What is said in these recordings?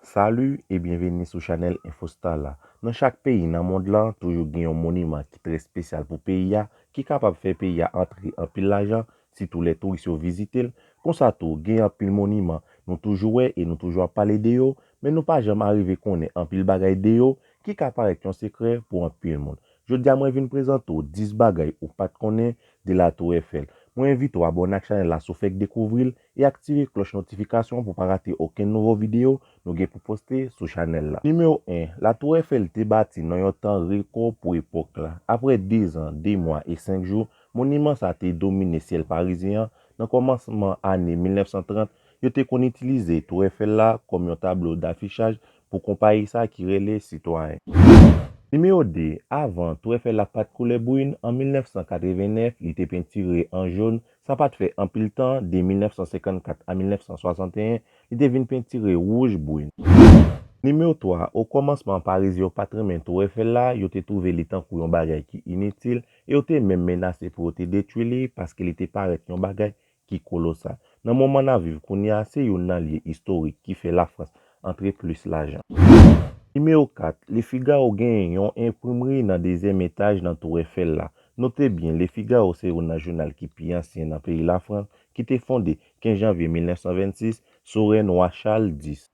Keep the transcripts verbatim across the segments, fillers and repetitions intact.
Salut e byenveni sou chanèl Infostar la. Nan chak peyi nan mond lan, toujou gen yon moniman ki trè espesyal pou peyi a, ki kapab fè peyi a antre anpil lajan, sitou lè touris yo vizite l. Konsa tou, gen anpil moniman nou toujou wè e nou toujou ap pale de yo, men nou pa janm arive konnen anpil bagay de yo ki ka parèt yon sekrè pou anpil moun. Jodi a mwen vin prezante w dis bagay ou pa t konnen de La Tour Eiffel. Mwen envite w abòne ak chanèl la si w fèk dekouvri l e aktive klòch notifikasyon pou w pa rate okenn nouvo videyo nou gen pou poste sou chanèl la. Nimewo en, La Tour Eiffel te bati nan yon tan rekò pou epòk la. Apre de zan, de mwa e senk jou, moniman sa te domine syèl parizyen an. Nan kòmansman ane mil nèf san trant, yo te konn itilize Tour Eiffel la kòm yon tablo dafichaj pou konpayi sa ki rele Citoyen. Nimewo de, avan, Tour Eiffel la pa t koulè brin. An mil nèf san katreven nèf, li te pentire an jòn. Sa pa t fè anpil tan, de mil nèf san senkannkat a mil nèf san swasanteyen, li te vin pentire wouj brin. Nimewo twa, okòmansman, Parizyen yo pa t renmen Tour Eiffel la, yo te twouve li tankou yon bagay ki initil, e yo te menm menase pou yo te detwi li paske li te parèt yon bagay ki kolosal. Nan moman n ap viv kounye a, se youn nan lye istorik ki fè Lafrans antre plis lajan. Nimewo kat, Le Figaro genyen yon enprimri nan dezyèm etaj nan Tour Eiffel la. Note byen, Le Figaro se youn nan jounal ki pi ansyen nan peyi Lafrans, ki te fonde kenz janvye mil nèf san vennsis sou rèn wa Chal dis.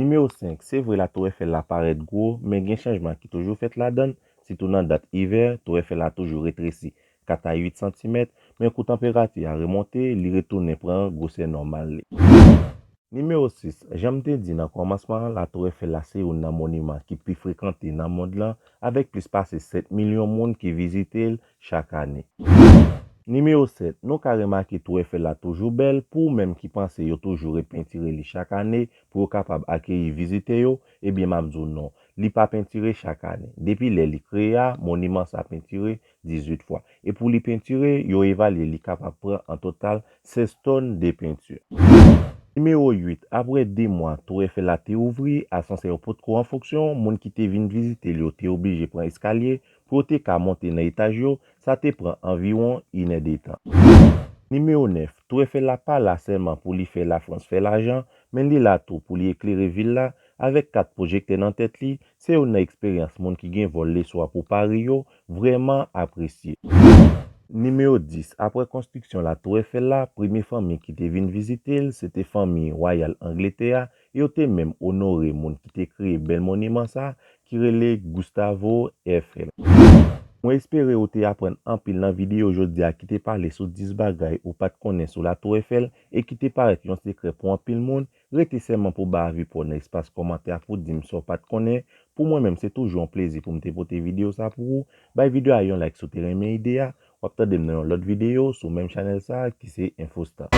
Nimewo senk, se vre La Tour Eiffel la parèt gwo, men gen chanjman ki toujou fèt ladan l, sitou nan dat ivè, Tour Eiffel la toujou retresi kat a uit santimèt, men kou tanperati a remonte, li retounen pran gwosè nòmal li. Nimewo sis, jan m te di nan kòmansman an, La Tour Eiffel la se youn nan moniman ki pi frekante nan mond lan, avèk plis pase sèt milyon moun ki vizite l chak ane. Nimewo sèt, nou ka remake Tour Eiffel la toujou bèl. Pou ou menm ki panse yo toujou repentire li chak ane pou yo kapab akeyi vizitè yo, ebyen m ap di w non. Li pa pentire chak ane. Depi lè li kreye a, moniman sa pentire dizuit fwa. E pou li pentire, yo evalye li kapab pran an total sèz tòn de penti. Nimewo uit, apre de mwa, Tour Eiffel la te ouvri, asansè yo potko an fonksyon, moun ki te vin vizite l yo te oblije pran eskalye pou yo te ka monte nan etaj yo, sa te pran anviwon inèdetan. Nimewo nèf, Tour Eiffel la pa la sèlman pou li fè Lafrans fè lajan, men li la tou pou li eklere vil la. Avèk kat pwojektè nan tèt li, se youn nan eksperyans moun ki gen vòl leswa pou Pari yo vrèman apresye. Nimewo dis, apre konstriksyon La Tour Eiffel la, premye fanmi ki te vin vizite l, se te fanmi wayal Angletè a, e yo te menm onore moun ki te kreye bèl moniman sa, ki rele Gustavo Eiffel. Mwen espere ou te aprann anpil nan videyo jodi a ki te pale sou dis bagay ou pa t konnen sou La Tour Eiffel e ki te parèt yon sekrè pou anpil moun. Rete sèlman pou bay avi pa w nan espas kòmantè a pou di m sa w pa t konnen. Pou mwen menm, se toujou yon plezi pou m te pote videyo sa pou ou. Bay videyo a yon like si w te renmen ide a. W ap tande m nan yon lòt videyo sou menm chanèl sa ki se Infostar.